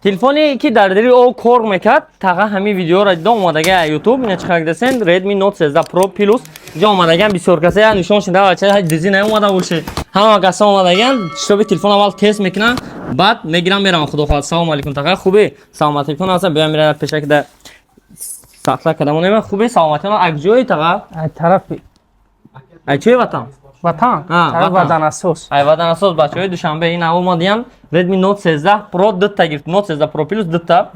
Телефоне ки дар дари об кор мекард, таға ҳамин видеоро дида омадага Ютуб. Ина чӣ десен, Redmi Note 13 Pro Plus ҷо омадаган. Бисёр каса я нишон шуда, бача, дизи наомада боше. Ҳама каса омадаган, чтобы телефон аввал тест мекунан, баъд мегирам, мерам, худо хоҳад. Салом алейкум, таға, хубе, саломатикон ҳастам. Биём, мера пешак да сахта кадамонема. Хубе, саломатион. Ак ҷои, таға? Ай тарафи Ай чои ватан? Ватан. А, тараф ватан. Ватанасоз. Ай ватанасоз, бачаҳои Душанбе ин омадиян. Redmi Note 13 Pro дутта гирифт, Note 13 Pro Plus дутта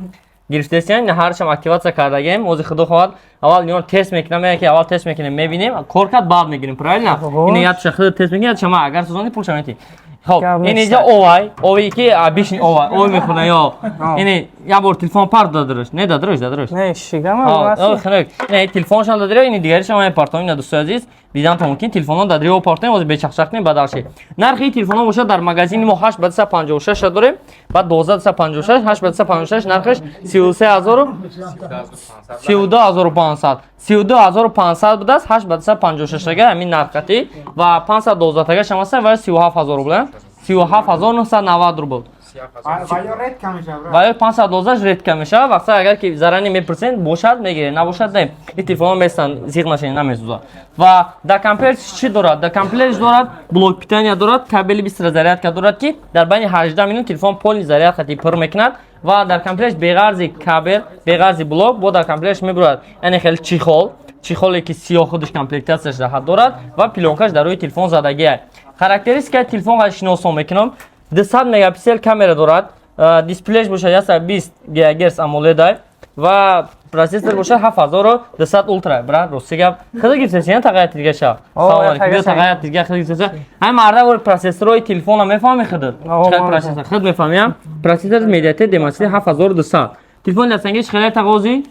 гирифтесиян. Ина ҳарчам активация кардагем. Ози, худо хоҳад, аввал инро тест мекунам, яке аввал тест мекунем, мебинем, кор кард, баъд мегирем, правильно? Ого. Ина ятша худ тест мекунем, ятша ма агар созони, пулша мети. Хоб, Гап ин нест. иҷа овай, ови ки обычный овай, ой мехӯрна ё. Ини як бор телефон пар дадириш, не дадириш, дадириш. Не, шигама. О, хунук. Не, телефоншам дадири, ини дигаришам ман партом. Ина, дӯстои азиз, дидан то мумкин, телефонҳо дадири о партом, ози бечахчах не бадалши. Нархи телефонҳо бошад, дар магазини мо 8 ба 256 дорем, баъд 12 256, 8 ба 256 нархаш 33 000, 32 500, 32 500 будааст 8 ба 256 ага ҳамин нархати, ва 512 тага шамаса ва 37 000 рубл, 37 990 рубл. Ва ё редко мешавад. Ва ё 512 редко мешавад. Вақта агар ки заранее мепурсед, бошад, мегиред, набошад, не. Ин телефонҳо местанд, зиқ нашавед, намесӯзад. Ва дар комплект чӣ дорад? Дар комплект дорад блок питания, дорад кабели быстрая зарядка, дорад ки дар байни 18 минут телефон полный заряд хати пур мекунад. Ва дар комплект беғарзи кабел, беғарзи блок, бо дар комплектш мебурад яъне хеле чехол, чехоле ки сиёҳ, худаш комплектатсияш раҳат дорад ва плёнкаш дар рӯи телефон задагиа. Характеристикаи телефон шиносон мекунам: 200 мегапиксел камера дорад, дисплеяш бошад 120 гигагерц AMOLED ва процессор бошад 7200 Ultra. Брат, рости гап, хеле гирифтеси, я тағайят дига ша. Салом алейкум. Биё, тағайят дига хеле гирифтеси. Ҳай марда вор процессорҳои телефона мефаҳми худат? Чӣ процессор худ мефаҳмиям? Процессор MediaTek Dimensity 7200. Телефони дастангиш хеле тағози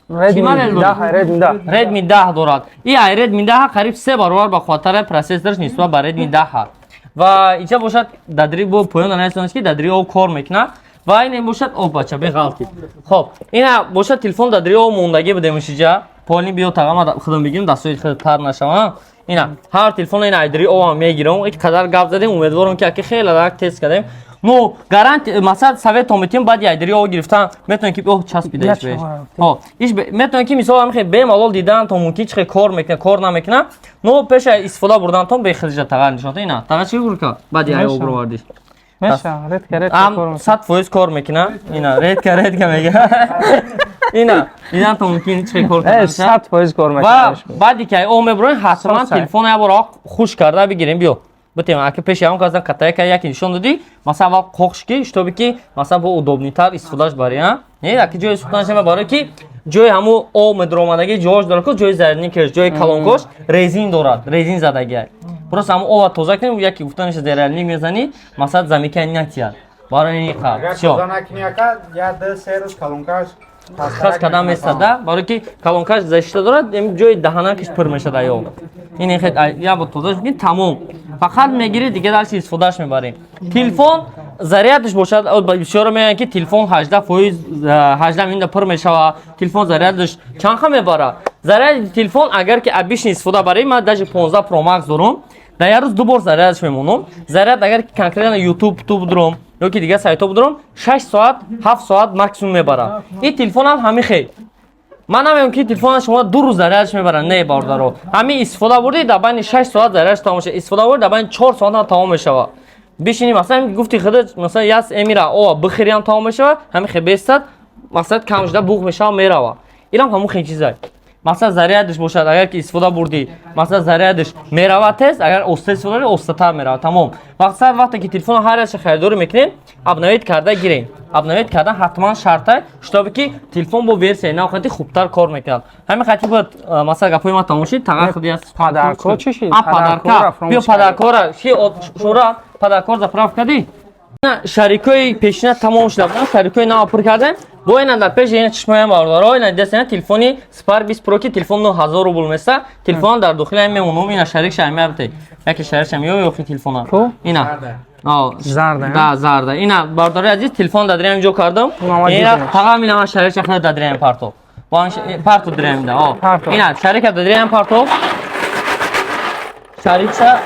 Redmi 10, Redmi 10. Redmi 10 дорад. И ай Redmi 10 қариб се баробар ба қувваттар процессорш нисбат ба Redmi 10. Ва инҷа бошад, дадри бо поён анаисонаш ки дадри об кор мекунад. Ва ин бошад об, бача, беғалти. Хоб, ина бошад телефон дадри об мондагӣ будем ишиҷа. Полни биё, тағама худам бигирем, дастҳои худ тар нашавам. Ина ҳар телефон ина айдри обам мегирам. Ик қадар гап задем, умедворам ки аки хеле рак тест кардем. Ну, гарантия, масалан, советон метиҳем: баъди айдри об гирифтан метавонед ки оҳ часпида иш беш. Ҳо, иш метавонед ки мисол ҳам бемалол дидан то мумкин чӣ кор мекунад, кор намекунад. Ну, пеша истифода бурдантон бехелиҷа тағар нишонта. Ина тағар чӣ гурка? Баъди ай об ровардиш. Меша, редко редко кор мекунад. 100% кор мекунад. Ина редко редко мега. Ина дидан то мумкин чӣ кор Э, 100% кор ва мекунад. Баъди ки ай об мебуроем, ҳатман Сад. телефон як бор хуш карда бигирем. Биё, битем, аки пеши ҳамон казан катаяка яки нишон додӣ, масалан, аввал қоқш ки, чтобы ки масалан бо удобнитар истифодаш бари, а не аки ҷои сухтанаш ма, барои ки ҷои ҳамун об медаромадаги ҷош дорад ку, ҷои зарядникаш, ҷои колонкош резин дорад, резин задагиай. Просто ҳамун ова тоза кунем, яки гуфтанаш зарядник мезанӣ, масалан, замыкание натияд барои ин қа. Агар Всё. тоза накунӣ, ака, я 2-3 рӯз колонкаш Хас кадам местада, барои ки колонкаш защита дорад, ем ҷои даҳанакаш пур мешада ё. Ин хел я бо тозаш мекунӣ, тамом. Фақат мегирӣ, дига дальше истифодаш мебарӣ. Телефон зарядаш бошад, бисёро мегӯянд ки телефон 18%, 18 минута пур мешава, телефон зарядаш чанд ха мебара? Заряди телефон, агар ки обычный истифода барӣ, ман даже 15 Pro Max дорум, дар як рӯз ду бор зарядаш мемонам. Заряд, агар ки конкретно YouTube туб дуром ё ки дигар сайтҳо будуром, 6 соат, 7 соат максимум мебарад. Ин телефонам ҳамин хел. Ман намегӯям ки телефона шумо 2 рӯз зарядаш мебарад. Не, бародаро, ҳамин истифода бурдӣ, дар байни 6 соат зарядаш тамом мешавад, истифода бурдӣ, дар байни 4 соат ҳам тамом мешавад. Бишини, масалан, гуфти худат, масалан, яс эмира ова бихӯри ҳам тамом мешавад. Ҳамин хел бестад, масалан, кам шуда буғ мешавад, меравад. Инам ҳамун хел чизай. Масалан, зарядаш бошад, агар ки истифода бурдӣ, масалан, зарядаш меравад тез, агар оста истифода барӣ, остатар меравад, тамом. Мақсад, вақте ки телефонро ҳар яша харидорӣ мекунем, обновить карда гирем. Обновить кардан ҳатман шарта, чтобы ки телефон бо версияи нав хати хубтар кор мекунад. Ҳамин хати буд, масалан, гапҳои ман тамом шид, тағар худи аст. Подарко чӣ шид? А, подарка. Биё, подаркора ши, шура подаркор заправ кардӣ. Шарикҳои пешина тамом шуда буданд, шарикҳои нав пур кардем. Бо ина дар пеши ина чишмаям, бародаро, ина дидастена телефони Spark 20 Pro, ки телефон 9000 рубл места. Телефон дар дохили ҳам мемонум, ина шарик шами бите. Яке шарик шами ё ёхи телефона. Ку? Ина. О, Зарда, да, зарда. Ина, бародари азиз, телефон дар ҷо кардам. Ина фақат ина ман шарик шахна дар парто. Бо парто дирем да. О. Ина шарик дар парто. Шарикша.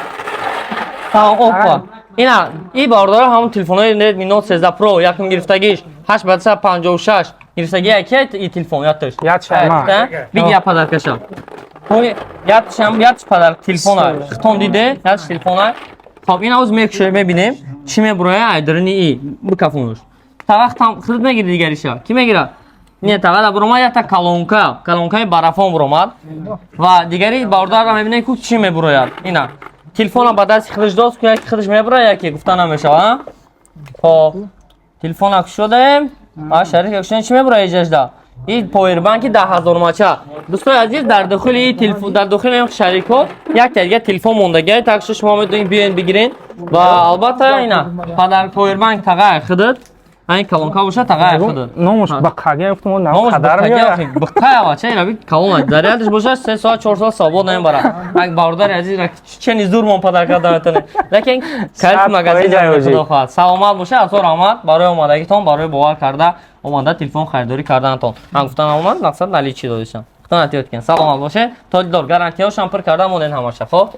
Та, опа. Ина и бардора, ҳамон телефонҳои Redmi Note 13 Pro якум гирифтагиш 8 ба 56 гирифтаги, яки и телефон яташ. Ятшама. Биги, я подаркаша. Ой, ятшам, ятш подарок телефона. Хитон диде, ятш телефона. Хоб, ин авз мекушем, мебинем чӣ мебуроя айдарини и бикафунуш. Та вақтам худат мегири, дигариша. Ки мегира? Не, тағада буромад якта колонка, колонкаи барафон буромад. Ва дигари бародарро мебинем, ку чӣ мебурояд. Ина. Телефона ба дасти худаш дост, ку яки худаш мебурояд, яки гуфта намешава. Хоб, телефона кушодаем. А шарик кушодаем, чӣ мебурояд иҷажда? И повербанки 10 000 мача. Дӯстои азиз, дар дохили телефон, дар дохили ин шарикҳо як дига телефон мондагиай, так шо шумо метавонед биёед, бигирен. Ва албатта ина падар повербанк тағай худат. Айн колонка боша, тағай худат. Номуш баққага гуфтум, Номуш қадар меояд. Быққая бача, ина би колона. Зарядш боша, 3 соат, 4 соат свобод намебарад. Як бародари азиз чени зур мон падар карда метавонем. Лекин калит магазин, худо хоҳад. Саломат боша, азор раҳмат барои омадагитон, барои бовар карда омада телефон харидорӣ карданатон. Ман гуфтам, омад, мақсад наличи додишам. Худо натиёд кун. Саломат боше. То дидор, гарантияҳошам пур карда монен ҳамаша. Хоб.